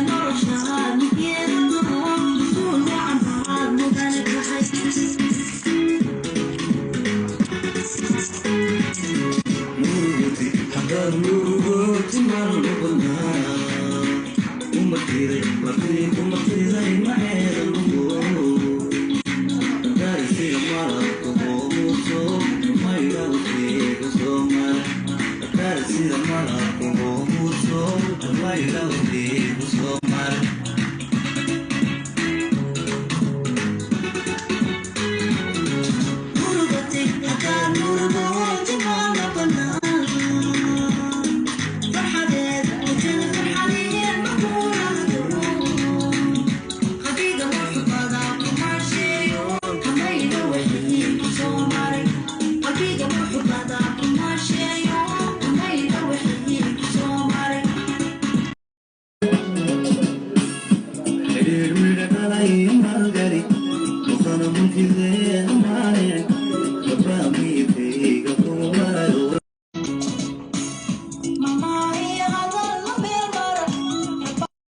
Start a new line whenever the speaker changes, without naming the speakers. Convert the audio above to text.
Noloshaad midyeelato, mas-uul wacan baad mudane tahay.
Murugoti haddaad murugoti maan noqonaa, umartiday martii umartiday maceeda.